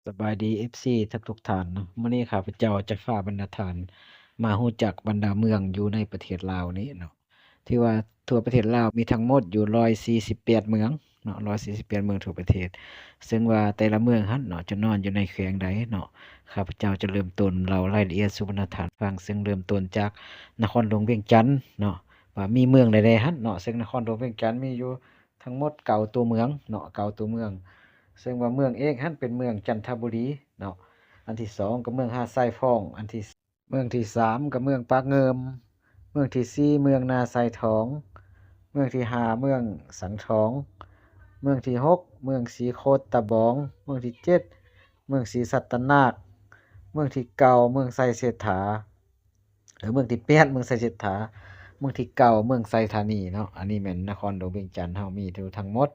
ສະບາຍດີ ເອັຟຊີ ທຸກໆທ່ານເນາະ, ມື້ນີ້ຂ້າພະເຈົ້າຈະພາບັນດາທ່ານມາຮູ້ຈັກບັນດາເມືອງຢູ່ໃນປະເທດລາວນີ້ເນາະ. ຖືວ່າທົ່ວປະເທດລາວມີທັງໝົດຢູ່ຮ້ອຍສີ່ສິບແປດເມືອງເນາະ, ຮ້ອຍສີ່ສິບແປດເມືອງທົ່ວປະເທດ, ເຊິ່ງວ່າແຕ່ລະເມືອງຫັ້ນເນາະ ຈະນອນຢູ່ໃນແຂວງໃດເນາະ, ຂ້າພະເຈົ້າຈະເລີ່ມຕົ້ນເລົ່າລາຍລະອຽດສູ່ບັນດາທ່ານຟັງ, ເຊິ່ງເລີ່ມຕົ້ນຈາກນະຄອນຫຼວງວຽງຈັນເນາະ ວ່າມີເມືອງໃດແດ່ຫັ້ນເນາະ. ເຊິ່ງນະຄອນຫຼວງວຽງຈັນມີຢູ່ທັງໝົດເກົ້າຕົວເມືອງເນາະ, ເກົ້າຕົວເມືອງ, ເຊິ່ງວ່າເມືອງເອກຫັ້ນເປັນເມືອງຈັນທະບູລີເນາະ, ອັນທີສອງກໍເມືອງຫາດຊາຍຟອງ, ອັນທີ ເມືອງທີສາມກໍເມືອງປາກງື່ມ, ເມືອງທີສີ່ເມືອງນາຊາຍທອງ, ເມືອງທີຫ້າເມືອງສັງທອງ, ເມືອງທີຫົກເມືອງສີໂຄດຕະບອງ, ເມືອງທີເຈັດເມືອງສີສັດຕະນາກ, ເມືອງທີເກົ້າເມືອງໄຊເສດຖາ ຫຼືເມືອງທີແປດເມືອງໄຊເສດຖາ, ເມືອງທີເກົ້າເມືອງໄຊທານີເນາະ. ອັນນີ້ແມ່ນນະຄອນຫຼວງວຽງຈັນເຮົາມີຢູ່ທັງໝົດ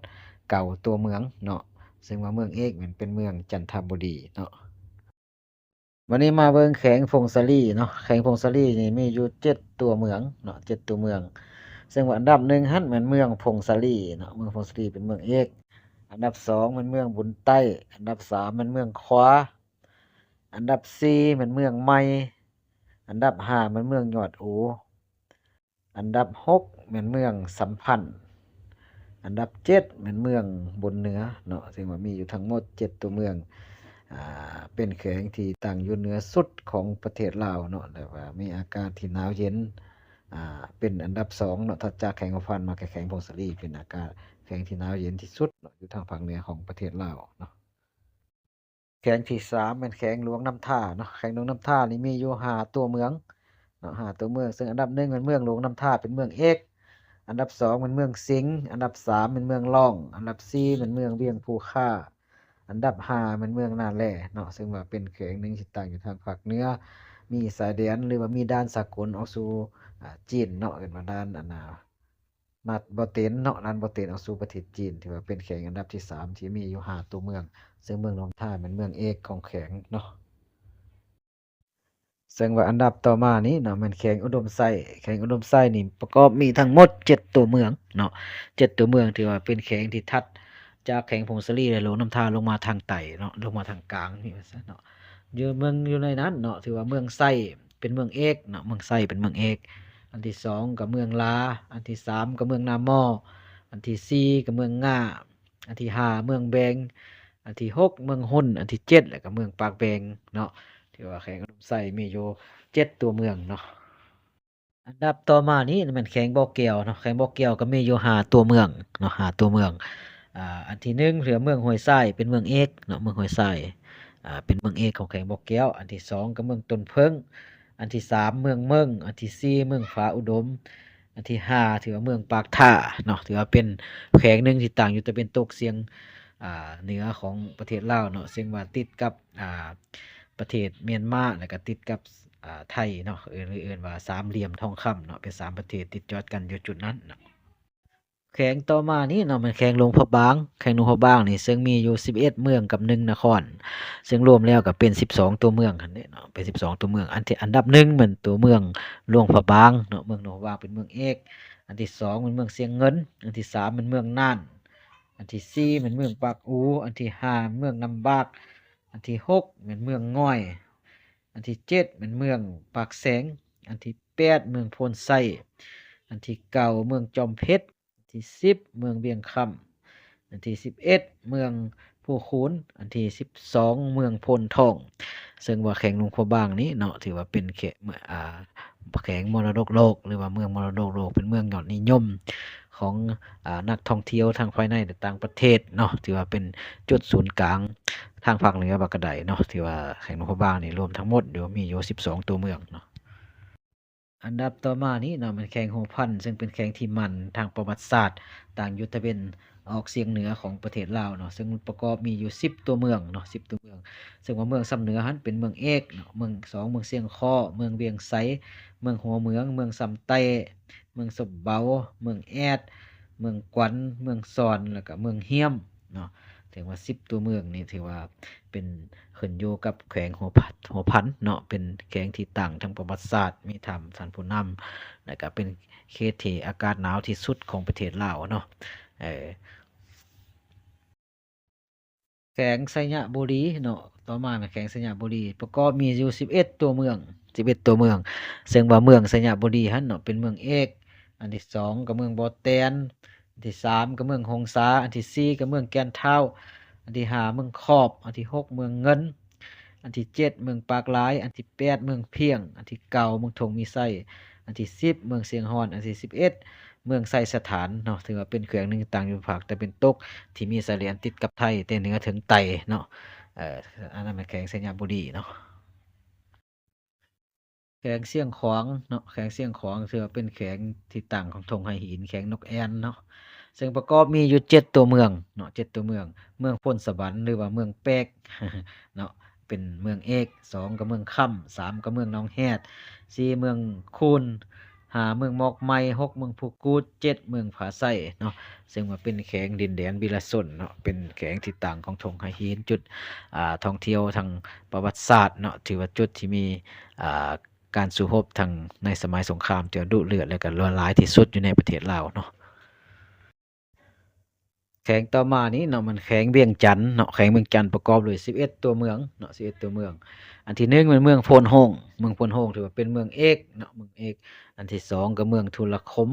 ເກົ້າຕົວເມືອງເນາະ, ເຊິ່ງວ່າເມືອງເອກແມ່ນເປັນເມືອງຈັນທະບູລີເນາະ. ບັດນີ້ມາເບິ່ງແຂວງຜົ້ງສາລີເນາະ, ແຂວງຜົ້ງສາລີນີ້ມີຢູ່ເຈັດຕົວເມືອງເນາະ, ເຈັດຕົວເມືອງ, ເຊິ່ງວ່າອັນດັບໜຶ່ງຫັ້ນແມ່ນເມືອງຜົ້ງສາລີເນາະ, ເມືອງຜົ້ງສາລີເປັນເມືອງເອກ, ອັນດັບສອງແມ່ນເມືອງບຸນໃຕ້, ອັນດັບສາມແມ່ນເມືອງຂວາ, ອັນດັບສີ່ແມ່ນເມືອງໃໝ່, ອັນດັບຫ້າແມ່ນເມືອງຍອດອູ, ອັນດັບຫົກແມ່ນເມືອງສຳພັນ, ອັນດັບເຈັດແມ່ນເມືອງບົນເໜືອເນາະ, ເຊິ່ງວ່າມີຢູ່ທັງໝົດເຈັດຕົວເມືອງ, ອ່າ ເປັນແຂວງທີ່ຕັ້ງຢູ່ເໜືອສຸດຂອງປະເທດລາວເນາະ, ແລະວ່າມີອາກາດທີ່ໜາວເຢັນ, ອ່າ ເປັນອັນດັບສອງເນາະ, ຖັດຈາກແຂວງຫົວພັນມາແຂວງຜົ້ງສາລີ ເປັນອາກາດແຂວງທີ່ໜາວເຢັນທີ່ສຸດເນາະ ຢູ່ທາງພາກເໜືອຂອງປະເທດລາວເນາະ. ແຂວງທີສາມແມ່ນແຂວງຫຼວງນ້ຳທາເນາະ, ແຂວງຫຼວງນ້ຳທານີ້ມີຢູ່ຫ້າຕົວເມືອງເນາະ, ຫ້າຕົວເມືອງ, ເຊິ່ງອັນດັບໜຶ່ງແມ່ນເມືອງຫຼວງນ້ຳທາເປັນເມືອງເອກ, ອັນດັບສອງແມ່ນເມືອງສິງ, ອັນດັບສາມແມ່ນເມືອງລອງ, ອັນດັບສີ່ແມ່ນເມືອງວຽງພູຄາ, ອັນດັບຫ້າແມ່ນເມືອງນາແລເນາະ, ເຊິ່ງວ່າເປັນແຂວງໜຶ່ງທີ່ຕັ້ງຢູ່ທາງພາກເໜືອ ມີຊາຍແດນ ຫຼືວ່າມີດ່ານສາກົນອອກສູ່ ອາ ຈີນເນາະ, ເອີ້ນວ່າດ່ານ ອັນນ່າ ນາດບໍ່ເຕັນເນາະ, ດ່ານບໍ່ເຕັນອອກສູ່ປະເທດຈີນ, ຖືວ່າເປັນແຂວງອັນດັບທີສາມທີ່ມີຢູ່ຫ້າຕົວເມືອງ, ເຊິ່ງເມືອງຫຼວງນ້ຳທາແມ່ນເມືອງເອກຂອງແຂວງເນາະ. ເຊິ່ງວ່າອັນດັບຕໍ່ມານີ້ເນາະ ແມ່ນແຂວງອຸດົມໄຊ, ແຂວງອຸດົມໄຊນີ້ປະກອບມີທັງໝົດເຈັດຕົວເມືອງເນາະ, ເຈັດຕົວເມືອງ ຖືວ່າເປັນແຂວງທີ່ຖັດຈາກແຂວງຜົ້ງສາລີ ແລະ ຫຼວງນ້ຳທາລົງມາທາງໃຕ້ເນາະ, ລົງມາທາງກາງນີ້ວ່າຊັ້ນເນາະ. ຢູ່ເມືອງ ຢູ່ໃນນັ້ນເນາະ ຖືວ່າເມືອງໄຊ ເປັນເມືອງເອກເນາະ, ເມືອງໄຊເປັນເມືອງເອກ, ອັນທີສອງກໍເມືອງລາ, ອັນທີສາມກໍເມືອງນາໝໍ້, ອັນທີສີ່ກໍເມືອງງາ, ອັນທີຫ້າເມືອງແບງ, ອັນທີຫົກເມືອງຮຸນ, ອັນທີເຈັດແລ້ວກໍເມືອງປາກແບງເນາະ. ຖືວ່າແຂວງອຸດົມໄຊມີຢູ່ເຈັດຕົວເມືອງເນາະ. ອັນດັບຕໍ່ມານີ້ແມ່ນແຂວງບໍ່ແກ້ວເນາະ, ແຂວງບໍ່ແກ້ວກໍມີຢູ່ຫ້າຕົວເມືອງເນາະ, ຫ້າຕົວເມືອງ. ອາ ອັນທີໜຶ່ງ ຖືວ່າເມືອງຫ້ວຍຊາຍ ເປັນເມືອງເອກເນາະ, ເມືອງຫ້ວຍຊາຍ ອາ ເປັນເມືອງເອກຂອງແຂວງບໍ່ແກ້ວ. ອັນທີສອງກໍເມືອງຕົ້ນເຜິ້ງ, ອັນທີສາມເມືອງເມິງ, ອັນທີສີ່ເມືອງຜາອຸດົມ, ອັນທີຫ້າຖືວ່າເມືອງປາກທ່າເນາະ, ຖືວ່າເປັນແຂວງໜຶ່ງທີ່ຕັ້ງຢູ່ຕາເວັນຕົກສຽງ ອາ ເໜືອຂອງປະເທດລາວເນາະ, ເຊິ່ງວ່າຕິດກັບ ອາ ປະເທດມຽນມາ ແລ້ວກໍຕິດກັບ ອາ ໄທເນາະ, ເອີ້ນ ເອີ້ນວ່າສາມຫຼ່ຽມທອງຄຳເນາະ, ເປັນສາມປະເທດຕິດຈອດກັນຢູ່ຈຸດນັ້ນເນາະ. ແຂວງຕໍ່ມານີ້ເນາະ ແມ່ນແຂວງຫຼວງພະບາງ, ແຂວງຫຼວງພະບາງນີ້ເຊິ່ງມີຢູ່ສິບເອັດເມືອງກັບໜຶ່ງນະຄອນ, ເຊິ່ງລວມແລ້ວກໍເປັນສິບສອງຕົວເມືອງຫັ້ນເດເນາະ, ເປັນສິບສອງຕົວເມືອງ. ອັນທີ ອັນດັບໜຶ່ງແມ່ນຕົວເມືອງຫຼວງພະບາງເນາະ, ເມືອງຫຼວງພະບາງເປັນເມືອງເອກ, ອັນທີສອງແມ່ນເມືອງຊຽງເງິນ, ອັນທີສາມແມ່ນເມືອງນ່ານ, ອັນທີສີ່ແມ່ນເມືອງປາກອູ, ອັນທີຫ້າແມ່ນເມືອງນ້ຳບາກ, ອັນທີຫົກແມ່ນເມືອງງອຍ, ອັນທີເຈັດແມ່ນເມືອງປາກແຊງ, ອັນທີແປດເມືອງໂພນໄຊ, ອັນທີເກົ້າເມືອງຈອມເພັດ, ອັນທີສິບເມືອງວຽງຄຳ, ອັນທີສິບເອັດເມືອງພູຄູນ, ອັນທີສິບສອງເມືອງໂພນທອງ. ເຊິ່ງວ່າແຂວງຫຼວງພະບາງນີ້ເນາະ ຖືວ່າເປັນແຂວງ ອາ ແຂວງມໍລະດົກໂລກ ຫຼືວ່າເມືອງມໍລະດົກໂລກ, ເປັນເມືອງຍອດນິຍົມຂອງ ອາ ນັກທ່ອງທ່ຽວທັງພາຍໃນ ແລະ ຕ່າງປະເທດເນາະ, ຖືວ່າເປັນຈຸດສູນກາງທາງພາກເໜືອວ່າກໍໄດ້ເນາະ. ຖືວ່າແຂວງຫຼວງພະບາງນີ້ລວມທັງໝົດຢູ່ ມີຢູ່ສິບສອງຕົວເມືອງເນາະ. ອັນດັບຕໍ່ມານີ້ເນາະ ແມ່ນແຂວງຫົວພັນ, ເຊິ່ງເປັນແຂວງທີ່ໝັ້ນທາງປະຫວັດສາດ ທາງຢູ່ຕາເວັນອອກສຽງເໜືອຂອງປະເທດລາວເນາະ, ເຊິ່ງປະກອບມີຢູ່ສິບຕົວເມືອງເນາະ, ສິບຕົວເມືອງ. ເຊິ່ງວ່າເມືອງຊຳເໜືອຫັ້ນເປັນເມືອງເອກເນາະ, ເມືອງ ສອງ ເມືອງຊຽງຄໍ້, ເມືອງວຽງໄຊ, ເມືອງຫົວເມືອງ, ເມືອງຊຳໃຕ້, ເມືອງສົບເບົາ, ເມືອງແອດ, ເມືອງກວັນ, ເມືອງຊອນ ແລ້ວກະເມືອງຮຽມເນາະ. ເຖິງວ່າສິບຕົວເມືອງນີ້ຖືວ່າເປັນ ຂຶ້ນຢູ່ກັບແຂວງຫົວພັນ ຫົວພັນເນາະ, ເປັນແຂວງທີ່ຕັ້ງທາງປະຫວັດສາດ, ມີຖ້ຳທ່ານຜູ້ນຳ, ແລ້ວກະເປັນເຂດທີ່ອາກາດໜາວທີ່ສຸດຂອງປະເທດລາວເນາະ. ເອີ ແຂວງໄຊຍະບູລີເນາະ, ຕໍ່ມາແມ່ນແຂວງໄຊຍະບູລີ ປະກອບມີຢູ່ສິບເອັດຕົວເມືອງ, ສິບເອັດຕົວເມືອງ ເຊິ່ງວ່າເມືອງໄຊຍະບູລີຫັ້ນເນາະ ເປັນເມືອງເອກ, ອັນທີສອງກໍເມືອງບໍ່ແຕນ, ອັນທີສາມກໍເມືອງຫົງສາ, ອັນທີສີ່ກໍເມືອງແກ່ນທ້າວ, ອັນທີຫ້າເມືອງຂອບ, ອັນທີຫົກເມືອງເງິນ, ອັນທີເຈັດເມືອງປາກລາຍ, ອັນທີແປດເມືອງພຽງ, ອັນທີເກົ້າເມືອງທົ່ງມີໄຊ, ອັນທີສິບເມືອງຊຽງຮ່ອນ, ອັນທີສິບເອັດເມືອງໄຊສະຖານເນາະ. ຖືວ່າເປັນແຂວງໜຶ່ງທີ່ຕັ້ງຢູ່ພາກຕາເວັນຕົກ ທີ່ມີຊາຍແດນຕິດກັບໄທແຕ່ເໜືອເຖິງໃຕ້ເນາະ. ເອີ ອັນນັ້ນແມ່ນແຂວງໄຊຍະບູລີເນາະ. ແຂວງຊຽງຂວາງເນາະ, ແຂວງຊຽງຂວາງຖືວ່າເປັນແຂວງທີ່ຕັ້ງຂອງທົ່ງໄຫຫີນ, ແຂວງນົກແອ່ນເນາະ, ເຊິ່ງປະກອບມີຢູ່ເຈັດຕົວເມືອງເນາະ, ເຈັດຕົວເມືອງ. ເມືອງໂພນສະຫວັນ ຫຼືວ່າເມືອງແປກເນາະ ເປັນເມືອງເອກ, ສອງກໍເມືອງຄຳ, ສາມກໍເມືອງໜອງແຮດ, ສີ່ເມືອງຄູນ, ຫ້າເມືອງໝອກໄມ້, ຫົກເມືອງພູກູດ, ເຈັດເມືອງຜາໄຊເນາະ, ເຊິ່ງວ່າເປັນແຂວງດິນແດນວິລະຊົນເນາະ, ເປັນແຂວງທີ່ຕັ້ງຂອງທົ່ງໄຫຫີນ, ຈຸດ ອ່າ ທ່ອງທ່ຽວທາງປະຫວັດສາດເນາະ, ຖືວ່າຈຸດທີ່ມີ ອ່າ ການສູ້ຮົບທັງໃນສະໄໝສົງຄາມທີ່ວ່າດຸເດືອດ ແລະກະຫຼວງຫຼາຍທີ່ສຸດຢູ່ໃນປະເທດລາວເນາະ. ແຂວງຕໍ່ມານີ້ເນາະ ມັນແຂວງວຽງຈັນເນາະ, ແຂວງວຽງຈັນປະກອບດ້ວຍສິບເອັດຕົວເມືອງເນາະ, ສິບເອັດຕົວເມືອງ. ອັນທີໜຶ່ງແມ່ນເມືອງໂພນໂຮງ, ເມືອງໂພນໂຮງຖືວ່າເປັນເມືອງເອກເນາະ, ເມືອງເອກ. ອັນທີສອງກໍເມືອງທຸລະຄົມ,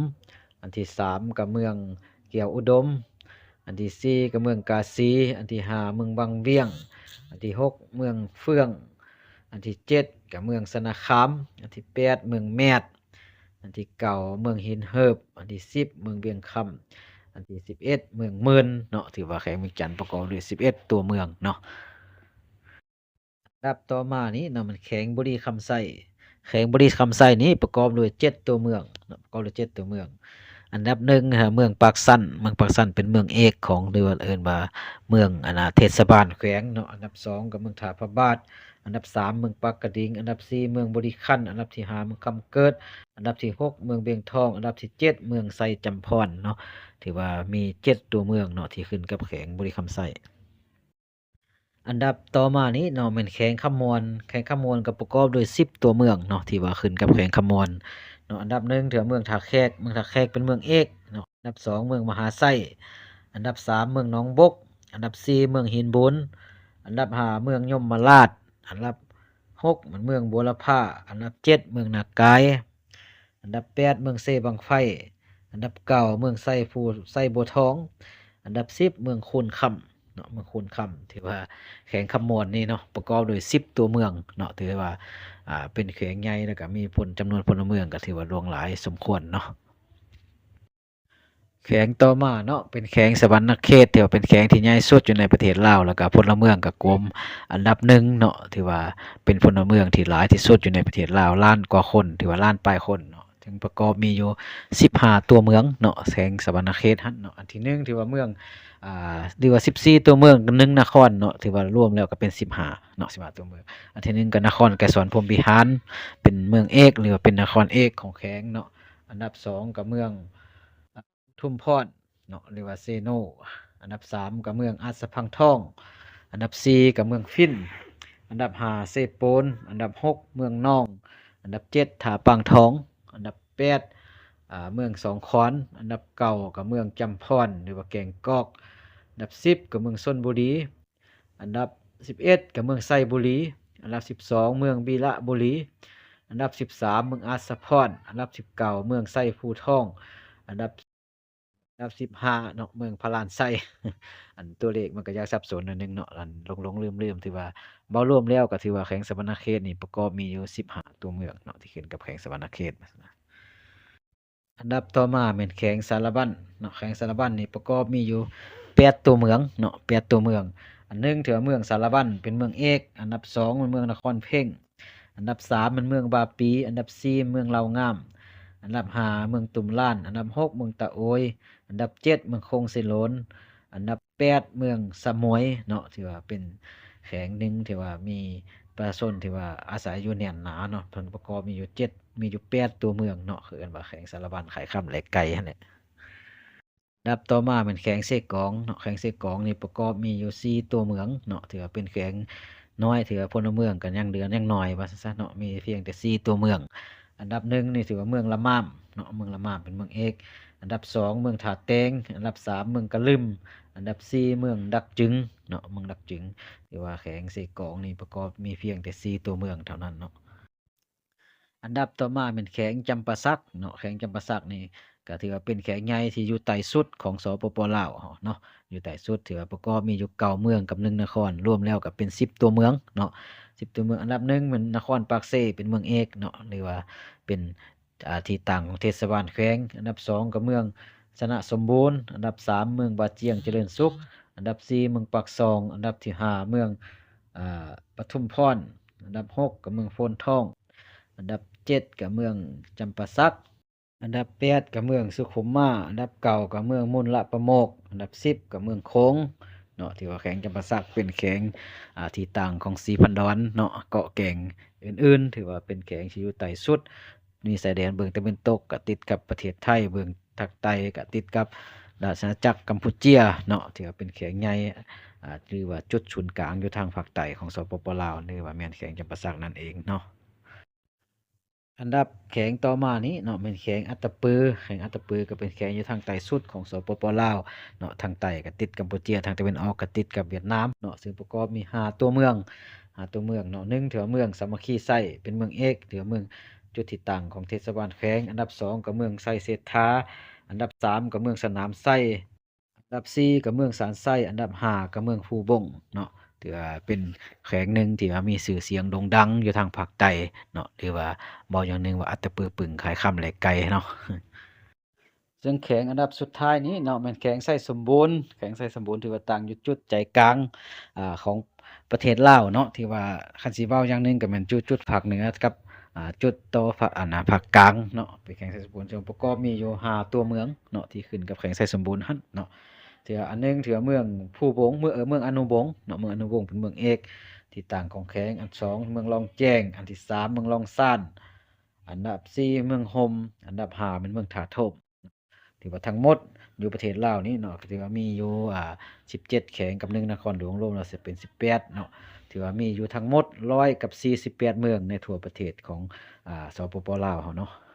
ອັນທີສາມກໍເມືອງແກ້ວອຸດົມ, ອັນທີສີ່ກໍເມືອງກາສີ, ອັນທີຫ້າເມືອງວັງວຽງ, ອັນທີຫົກເມືອງເຟືອງ, ອັນທີເຈັດກໍເມືອງຊະນະຄາມ, ອັນທີແປດເມືອງແມດ, ອັນທີເກົ້າເມືອງຫີນເຫີບ, ອັນທີສິບເມືອງວຽງຄຳ, ອັນທີສິບເອັດເມືອງເມີນເນາະ. ຖືວ່າແຂວງວຽງຈັນປະກອບດ້ວຍສິບເອັດຕົວເມືອງເນາະ. ອັນດັບຕໍ່ມານີ້ເນາະ ມັນແຂວງບໍລິຄຳໄຊ. ແຂວງບໍລິຄຳໄຊນີ້ປະກອບດ້ວຍເຈັດຕົວເມືອງເນາະ, ປະກອບດ້ວຍເຈັດຕົວເມືອງ. ອັນດັບໜຶ່ງເນາະ ເມືອງປາກຊັນ, ເມືອງປາກຊັນເປັນເມືອງເອກຂອງ ຫຼືວ່າເອີ້ນວ່າເມືອງ ອັນນ່າ ເທດສະບານແຂວງເນາະ. ອັນດັບສອງກໍເມືອງທ່າພະບາດ, ອັນດັບສາມເມືອງປາກກະດິງ, ອັນດັບສີ່ເມືອງບໍລິຄັນ, ອັນດັບທີຫ້າເມືອງຄຳເກີດ, ອັນດັບທີຫົກເມືອງວຽງທອງ, ອັນດັບທີເຈັດເມືອງໄຊຈຳພອນເນາະ. ຖືວ່າມີເຈັດຕົວເມືອງເນາະ ທີ່ຂຶ້ນກັບແຂວງບໍລິຄຳໄຊ. ອັນດັບຕໍ່ມານີ້ເນາະ ແມ່ນແຂວງຄຳມ່ວນ. ແຂວງຄຳມ່ວນກໍປະກອບດ້ວຍສິບຕົວເມືອງເນາະ ທີ່ວ່າຂຶ້ນກັບແຂວງຄຳມ່ວນເນາະ. ອັນດັບໜຶ່ງຖືວ່າເມືອງທ່າແຂກ, ເມືອງທ່າແຂກເປັນເມືອງເອກເນາະ. ອັນດັບສອງເມືອງມະຫາໄຊ, ອັນດັບສາມເມືອງໜອງບົກ, ອັນດັບສີ່ເມືອງຫີນບູນ, ອັນດັບຫ້າເມືອງຍົມມະລາດ, ອັນດັບຫົກແມ່ນເມືອງບົວລະພາ, ອັນດັບເຈັດເມືອງນາກາຍ, ອັນດັບແປດເມືອງເຊບັ້ງໄຟ, ອັນດັບເກົ້າເມືອງໄຊພູ ໄຊບົວທອງ, ອັນດັບສິບເມືອງໂຄນຄຳເນາະ, ເມືອງໂຄນຄຳ. ຖືວ່າແຂວງຄຳມ່ວນນີ້ເນາະ ປະກອບດ້ວຍສິບຕົວເມືອງເນາະ, ຖືວ່າ ອ່າ ເປັນແຂວງໃຫຍ່ ແລ້ວກໍມີພົນ ຈຳນວນພົນລະເມືອງກໍຖືວ່າຫຼວງຫຼາຍສົມຄວນເນາະ. ແຂວງຕໍ່ມາເນາະ ເປັນແຂວງສະຫວັນນະເຂດ, ຖືວ່າເປັນແຂວງທີ່ໃຫຍ່ສຸດຢູ່ໃນປະເທດລາວ ແລ້ວກໍພົນລະເມືອງກໍກວມອັນດັບໜຶ່ງເນາະ, ຖືວ່າເປັນພົນລະເມືອງທີ່ຫຼາຍທີ່ສຸດຢູ່ໃນປະເທດລາວ, ລ້ານກວ່າຄົນ, ຖືວ່າລ້ານປາຍຄົນເນາະ. ເຊິ່ງປະກອບມີຢູ່ສິບຫ້າຕົວເມືອງເນາະ ແຂວງສະຫວັນນະເຂດຫັ້ນເນາະ. ອັນທີໜຶ່ງຖືວ່າເມືອງ ອ່າ ຫຼືວ່າສິບສີ່ຕົວເມືອງ ໜຶ່ງນະຄອນເນາະ, ຖືວ່າລວມແລ້ວກໍເປັນສິບຫ້າເນາະ, ສິບຫ້າຕົວເມືອງ. ອັນທີໜຶ່ງກໍນະຄອນໄກສອນພົມວິຫານ ເປັນເມືອງເອກ ຫຼືວ່າເປັນນະຄອນເອກຂອງແຂວງເນາະ. ອັນດັບສອງກໍເມືອງ ທຸມພອນເນາະ ຫຼືວ່າເຊໂນ, ອັນດັບສາມກໍເມືອງອາດສະພັງທອງ, ອັນດັບສີ່ກໍເມືອງຟິນ, ອັນດັບຫ້າເຊໂປນ, ອັນດັບຫົກເມືອງນອງ, ອັນດັບເຈັດທ່າປາງທອງ, ອັນດັບແປດ ອ່າ ເມືອງສອງຄອນ, ອັນດັບເກົ້າກໍເມືອງຈຳພອນ ຫຼືວ່າແກງກອກ, ອັນດັບສິບກໍເມືອງຊົນບູລີ, ອັນດັບສິບເອັດກໍເມືອງໄຊບູລີ, ອັນດັບສິບສອງເມືອງວິລະບູລີ, ອັນດັບສິບສາມເມືອງອາດສະພອນ, ອັນດັບສິບເກົ້າເມືອງໄຊພູທອງ, ອັນດັບ ອັນດັບສິບຫ້າເນາະ ເມືອງພະລານໄຊ. ອັນຕົວເລກມັນກໍຢາກສັບສົນໜ້ອຍໜຶ່ງເນາະ ອັນຫຼົງໆລືມໆ. ຖືວ່າເວົ້າລວມແລ້ວກໍຖືວ່າແຂວງສະຫວັນນະເຂດນີ້ປະກອບມີຢູ່ສິບຫ້າຕົວເມືອງເນາະ ທີ່ຂຶ້ນກັບແຂວງສະຫວັນນະເຂດ. ອັນດັບຕໍ່ມາແມ່ນແຂວງສາລະວັນເນາະ, ແຂວງສາລະວັນນີ້ປະກອບມີຢູ່ແປດຕົວເມືອງເນາະ, ແປດຕົວເມືອງ. ອັນໜຶ່ງຖືວ່າເມືອງສາລະວັນເປັນເມືອງເອກ, ອັນດັບສອງແມ່ນເມືອງນະຄອນເພັງ, ອັນດັບສາມແມ່ນເມືອງບາປີ, ອັນດັບສີ່ເມືອງເລົ່າງາມ, ອັນດັບຫ້າເມືອງຕຸມລານ, ອັນດັບຫົກເມືອງຕະໂອຍ, ອັນດັບເຈັດເມືອງຄົງເຊໂລນ, ອັນດັບແປດເມືອງສະໝວຍເນາະ, ຖືວ່າເປັນແຂວງໜຶ່ງທີ່ວ່າມີປະຊາຊົນທີ່ວ່າອາໄສຢູ່ແໜ້ນໜາເນາະ, ເພິ່ນປະກອບມີຢູ່ເຈັດ ມີຢູ່ແປດຕົວເມືອງເນາະ, ຄືເອີ້ນວ່າແຂວງສາລະວັນ, ໄຂ່ຄຳ ແລະ ໄກ່ຫັ້ນແຫຼະ. ອັນດັບຕໍ່ມາແມ່ນແຂວງເຊກອງເນາະ, ແຂວງເຊກອງນີ້ປະກອບມີຢູ່ສີ່ຕົວເມືອງເນາະ, ຖືວ່າເປັນແຂວງນ້ອຍ, ຖືວ່າພົນລະເມືອງກໍຍັງເຫຼືອຍັງໜ້ອຍວ່າຊັ້ນຊະເນາະ, ມີພຽງແຕ່ສີ່ຕົວເມືອງ. ອັນດັບໜຶ່ງນີ້ຖືວ່າເມືອງລະມາມເນາະ, ເມືອງລະມາມເປັນເມືອງເອກ, ອັນດັບສອງເມືອງທ່າແຕງ, ອັນດັບສາມເມືອງກະລຶມ, ອັນດັບສີ່ເມືອງດາກຈຶງເນາະ, ເມືອງດາກຈຶງ. ຖືວ່າແຂວງເຊກອງນີ້ປະກອບມີພຽງແຕ່ສີ່ຕົວເມືອງເທົ່ານັ້ນເນາະ. ອັນດັບຕໍ່ມາແມ່ນແຂວງຈຳປາສັກເນາະ, ແຂວງຈຳປາສັກນີ້ກໍຖືວ່າເປັນແຂວງໃຫຍ່ທີ່ຢູ່ໃຕ້ສຸດຂອງ ສປປ ລາວເຮົາເນາະ, ຢູ່ໃຕ້ສຸດ ຖືວ່າປະກອບມີຢູ່ເກົ້າເມືອງກັບໜຶ່ງນະຄອນ, ລວມແລ້ວກໍເປັນສິບຕົວເມືອງເນາະ, ສິບຕົວເມືອງ. ອັນດັບໜຶ່ງແມ່ນນະຄອນປາກເຊ ເປັນເມືອງເອກເນາະ, ຫຼືວ່າເປັນ ອ່າ ທີ່ຕັ້ງຂອງເທດສະບານແຂວງ. ອັນດັບສອງກໍເມືອງຊະນະສົມບູນ, ອັນດັບສາມເມືອງບາຈຽງຈະເລີນສຸກ, ອັນດັບສີ່ເມືອງປາກຊ່ອງ, ອັນດັບທີຫ້າເມືອງ ອ່າ ປະທຸມພອນ, ອັນດັບຫົກກໍເມືອງໂພນທອງ, ອັນດັບເຈັດກໍເມືອງຈຳປາສັກ, ອັນດັບແປດກໍເມືອງສຸຂຸມມາ, ອັນດັບເກົ້າກໍເມືອງມຸນລະປະໂມກ, ອັນດັບສິບກໍເມືອງໂຂງເນາະ. ຖືວ່າແຂວງຈຳປາສັກເປັນແຂວງ ອ່າ ທີ່ຕັ້ງຂອງສີພັນດອນເນາະ, ເກາະແກ່ງອື່ນໆ ຖືວ່າເປັນແຂວງທີ່ຢູ່ໃຕ້ສຸດ, ມີຊາຍແດນເບື້ອງຕາເວັນຕົກກໍຕິດກັບປະເທດໄທ, ເບື້ອງທາງໃຕ້ກໍຕິດກັບລາຊະອານາຈັກກຳປູເຈຍເນາະ. ຖືວ່າເປັນແຂວງໃຫຍ່ ອ່າ ຫຼືວ່າຈຸດສູນກາງຢູ່ທາງພາກໃຕ້ຂອງ ສປປ ລາວ ຫຼືວ່າແມ່ນແຂວງຈຳປາສັກນັ້ນເອງເນາະ. ອັນດັບແຂວງຕໍ່ມານີ້ເນາະ ແມ່ນແຂວງອັດຕະປື. ແຂວງອັດຕະປືກໍເປັນແຂວງຢູ່ທາງໃຕ້ສຸດຂອງ ສປປ ລາວເນາະ, ທາງໃຕ້ກໍຕິດກຳປູເຈຍ, ທາງຕາເວັນອອກກໍຕິດກັບຫວຽດນາມເນາະ, ຊຶ່ງປະກອບມີຫ້າຕົວເມືອງ, ຫ້າຕົວເມືອງເນາະ. ໜຶ່ງ ຖືວ່າເມືອງສາມັກຄີໄຊ ເປັນເມືອງເອກ, ຖືວ່າເມືອງຈຸດທີ່ຕັ້ງຂອງເທດສະບານແຂວງ. ອັນດັບສອງກໍເມືອງໄຊເສດຖາ, ອັນດັບສາມກໍເມືອງສະໜາມໄຊ, ອັນດັບສີ່ກໍເມືອງສານໄຊ, ອັນດັບຫ້າກໍເມືອງພູບົງເນາະ. ຖືວ່າເປັນແຂວງໜຶ່ງທີ່ວ່າມີຊື່ສຽງໂດ່ງດັງຢູ່ທາງພາກໃຕ້ເນາະ, ຫຼືວ່າເວົ້າຢ່າງໜຶ່ງວ່າອັດຕະປືປຶງ ຂາຍຄຳແລກໄກ່ເນາະ. ເຊິ່ງແຂວງອັນດັບສຸດທ້າຍນີ້ເນາະ ແມ່ນແຂວງໄຊສົມບູນ. ແຂວງໄຊສົມບູນຖືວ່າຕັ້ງຢູ່ຈຸດໃຈກາງ ອ່າ ຂອງ ປະເທດລາວເນາະ, ທີ່ວ່າຄັນຊິເວົ້າຢ່າງໜຶ່ງກໍແມ່ນຈຸ ຈຸດພາກເໜືອກັບ ອ່າ ຈຸດຕໍ່ພາກ ອັນນາ ພາກກາງເນາະ. ເປັນແຂວງໄຊສົມບູນ ເຊິ່ງປະກອບມີຢູ່ຫ້າຕົວເມືອງເນາະ ທີ່ຂຶ້ນກັບແຂວງໄຊສົມບູນຫັ້ນເນາະ. ຖືວ່າອັນໜຶ່ງ ຖືວ່າເມືອງພູບົງ ເມືອງ ເອີ ເມືອງອະນຸວົງເນາະ, ເມືອງອະນຸວົງເປັນເມືອງເອກທີ່ຕັ້ງຂອງແຂວງ. ອັນສອງ ເມືອງລ່ອງແຈ້ງ, ອັນທີສາມ ເມືອງລ່ອງຊານ, ອັນດັບສີ່ ເມືອງຫົ່ມ, ອັນດັບຫ້າ ແມ່ນເມືອງທ່າໂທມ. ຖືວ່າທັງໝົດຢູ່ປະເທດລາວນີ້ເນາະ ກໍຖືວ່າມີຢູ່ ອ່າ ສິບເຈັດແຂວງກັບໜຶ່ງນະຄອນຫຼວງ ລວມແລ້ວຊິເປັນສິບແປດເນາະ. ຖືວ່າມີຢູ່ທັງໝົດຮ້ອຍກັບສີ່ສິບແປດເມືອງໃນທົ່ວປະເທດຂອງ ອ່າ ສປປ ລາວເຮົາເນາະ.